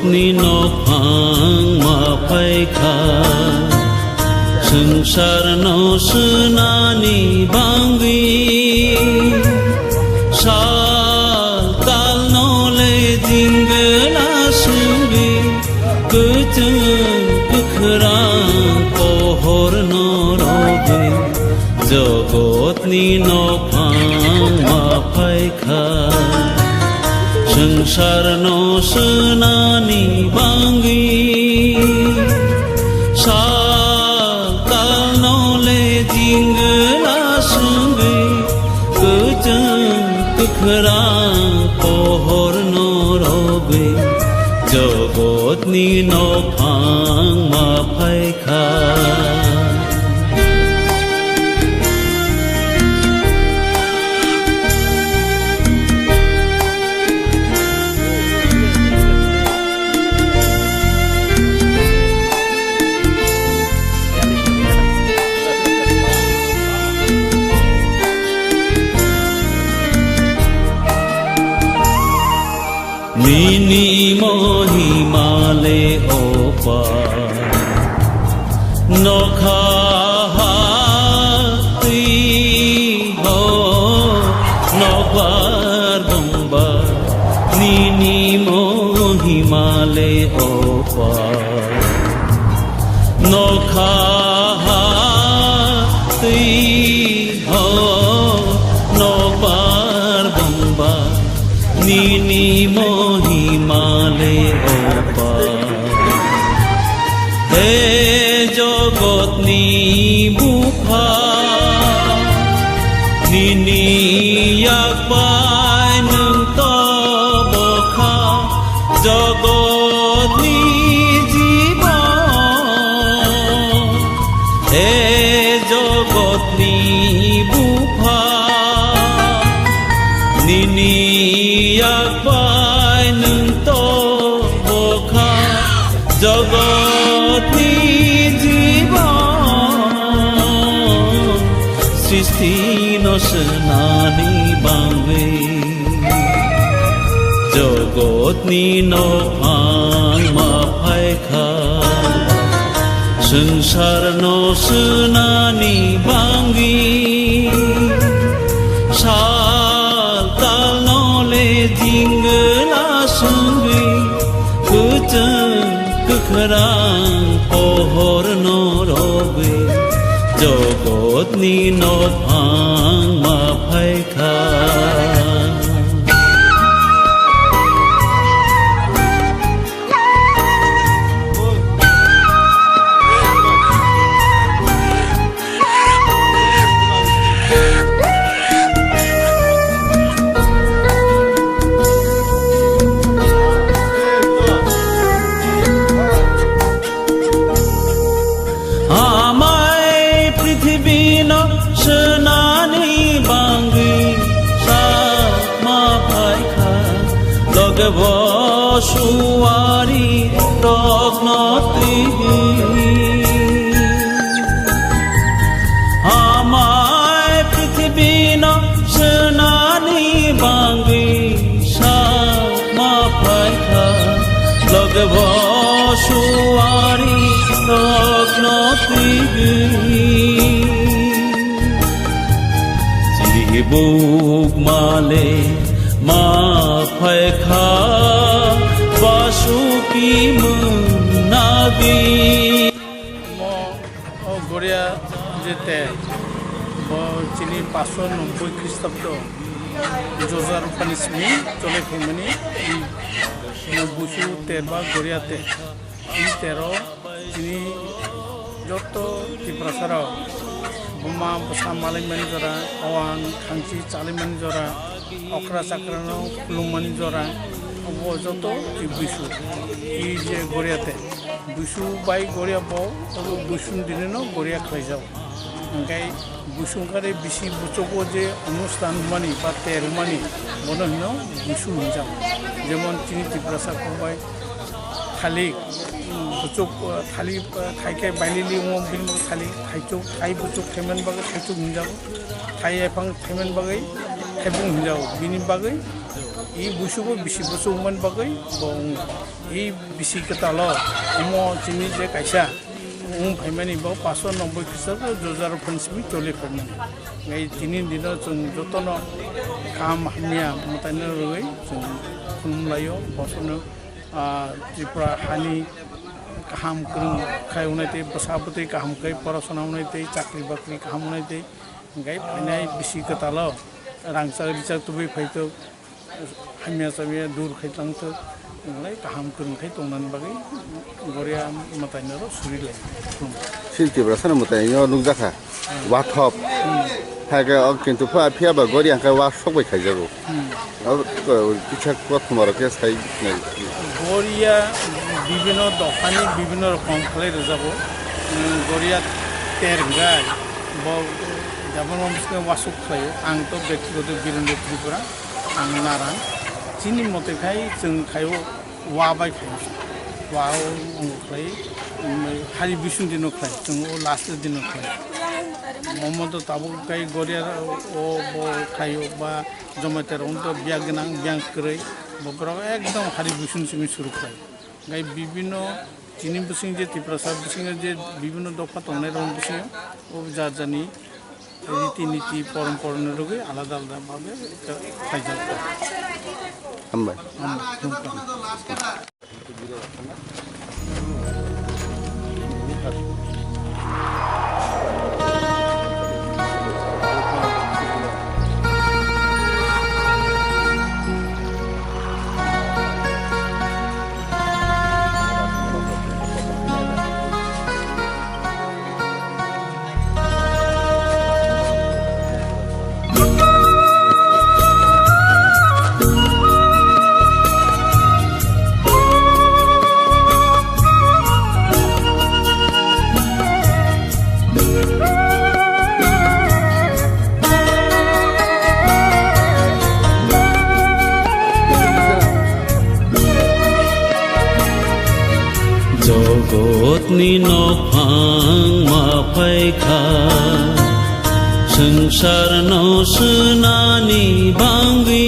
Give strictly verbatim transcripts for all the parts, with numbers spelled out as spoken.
Ni nokphang ma phaikha, swngcharno swnani bangwi. Sal talno le jingla swngwi, kwchwng kwkhrang pohorno rogwi. Jogotni nokphang ma phaikha, swngcharno swnani bangwi. Sal talno le jingla swngwi, kwchwng kwkhrang pohorno rogwi. Jogotni nokphang ma phaikha. Nini mohima le opa nokha hatwi ho nokbar bongba. Nini mohima le opa nokha hatwi ho nokbar bongba. Nini mohima le opa. He jogotni bupha, nini yak bai nwng to bokha. Jogotni jibon, he jogotni bupha, nini yak bai nwng to bokha. Jogotni jibon, srishti no swnani bangwi. Jogotni nokphang ma phaikha, swngcharno swnani bangwi. Sal talno le jingla swngwi, kwchwng kwkhrang pohorno rogwi. Jogotni nokphang ma phaikha. Amai prithibino swnani bangwi sakma phaikha, loge bo suari rokno twiwi. Amai prithibino swnani bangwi sakma phaikha, loge bo suari rokno twiwi. Chibuk male ma phaikha, basuki mwnagwi. Mo, o Goria jete, bo chini paso nobboi Khristabdo, Joja Rupani simi chole phaimani, mo busu terba Goria te, i tero chini joto Tiprasa rok, buma bwsa malaimani jora, owang khangchi chalaimani jora, okra chakrano khulumani jora, obo joto i busu, i je Goria te. Busu bai Goria bo, obo busu dinino Goria khlaijak. Hingkai busu wngkhare bisi buchugo je onusthan hwnmani ba ter hwnmani, bono hino busu hwnjak. Jemon chini Tiprasa kokbai thalik, buchuk, thalik, thaikhe bailili wngo bini bagwi thalik, thaichuk, thai buchuk khaimani bagwi thaichuk hwnjago, thai ephang khaimani bagwi thaibung hwnjago. Bini bagwi i busugo bisi buchuk wngmani bagwi bo wngo. I bisi kwtalo omo chini je kaisa wng phaimani bo paso noboi khisa do jojaro phan simi choli phaimani. Ngai tini dino chwng jotono kaham hamya mwtaino rwgwi chwng khulumlaio bosono, ah, Tripura hani kaham kwrwng khai hwnwi tei bwsa bwtwi kaham khai porasona hwnwi tei chakri bakri kaham hwnwi tei hwnkhe phainai bisi kwtalo rangchak richak tubui phaito. Hamya samya dur khai tang thok, wngkhe kaham kwrwng khai tongnani bagwi Goria mwtaino ro suri lai. Sini Tiprasano mwtaino nukjakha, wathop. Hai khe o kintu pha phiya ba Goria hwnkhe wa sok bai khaijago. Hmm. O, o, kisa kothoma rok khe sai nai. Goria bibhinno dophani bibhinno rokom khlai rwjago. Hmm, Goria ter hwnkhe bo jabon bwskango wasuk khlaio. Ang to bektigoto Birendra Tripura. Ang narang. Chini mote khai chwng khaio wa bai khai. Wa o wngo khlai, um, hari bising dino khlai, chwng o last dino khlai. Momo to tabuk kai Goria o bo khaio ba Jamatia rok to biya gwnang, biya kwrwi. Bo borok ekdom hari bising simi suru khlai. Gai bibino Chini bising je Tiprasa bising je bibino dopha tongnai rok bising o jar jarni riti niti porompora ni rwgwi alada alada bhabe khaijak. Hambai. Jogotni nokphang ma phaikha, swngcharno swnani bangwi.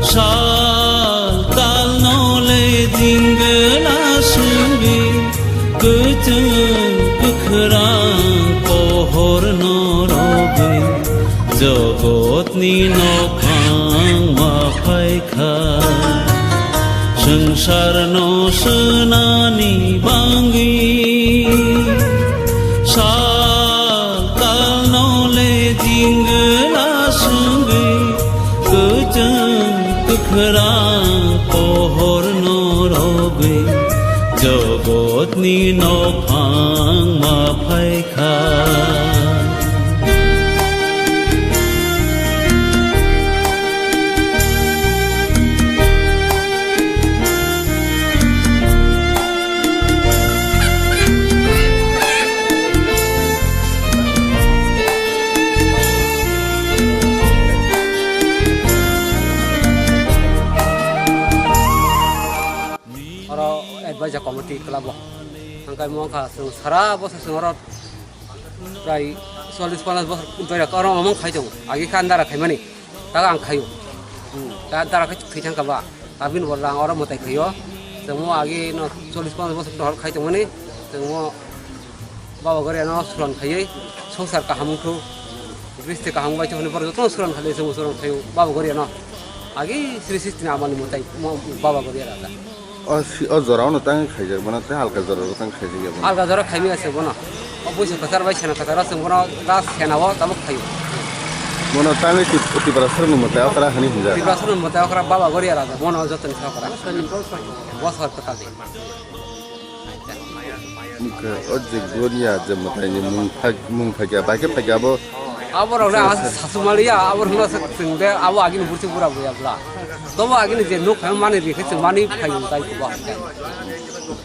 Sal talno le jingla swngwi, kwchwng kwkhrang pohorno rogwi, jogotni nokphang ma phaikha. Swngcharno swnani bangwi, sal talno le jingla swngwi, kwchwng kwkhrang pohorno rogwi, jogotni nokphang ma phaikha. Oro advisor committee club o hwnkhai mo wngkha chwng sara bwswk chwng oro prai chollish ponchash bosor wngwi rok oro omo khai tongo. Agi khe andara khaimani, taga ang khaio. Hmm, ta andara khe thwi thangkha ba. Abini bodol ang oro mwtai khaio. Chwngmo agi no chollish ponchash bosor hor khai tongmani. Chwngmo Baba Goria no suran khaiwi songsar kaham wngkhu. Gristi kaham bai tongmani borok jotono suran khaio, chwngmo suran khaio Baba Goria no. Agi sri sri tini amani mwtai mo Baba Goria rada. O si, o jora o no tang khaijak, bono tei halka jora o tang khaijak ya bono. Halka jora khaimaya se bono. O buisu kwchar bai sena kwchar o chwng bono da sena o tabuk khaio. Bono tangwi Tip-, Tiprasarokni mwtai okra hwnwi hwnjak. Tiprasarokni mwtai okra Baba Goria rada, bono o jotoni sa okra. Bosor kwtal di. Wngkha o je Goria je mwtaini mung phai-, mung phaikha, bai khe phaikha abo. Aborokno ang sasumaliya, aborokno chwng de abo agini bursi bura buya bla. Tobo agini je nuk phai mani rikhe chwng mani phai tai kubo.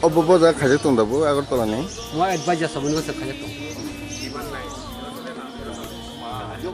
Obo bo jaga khaijak tong da bo Agartala ni? Mo advisor sabuni bo se khaijak tong.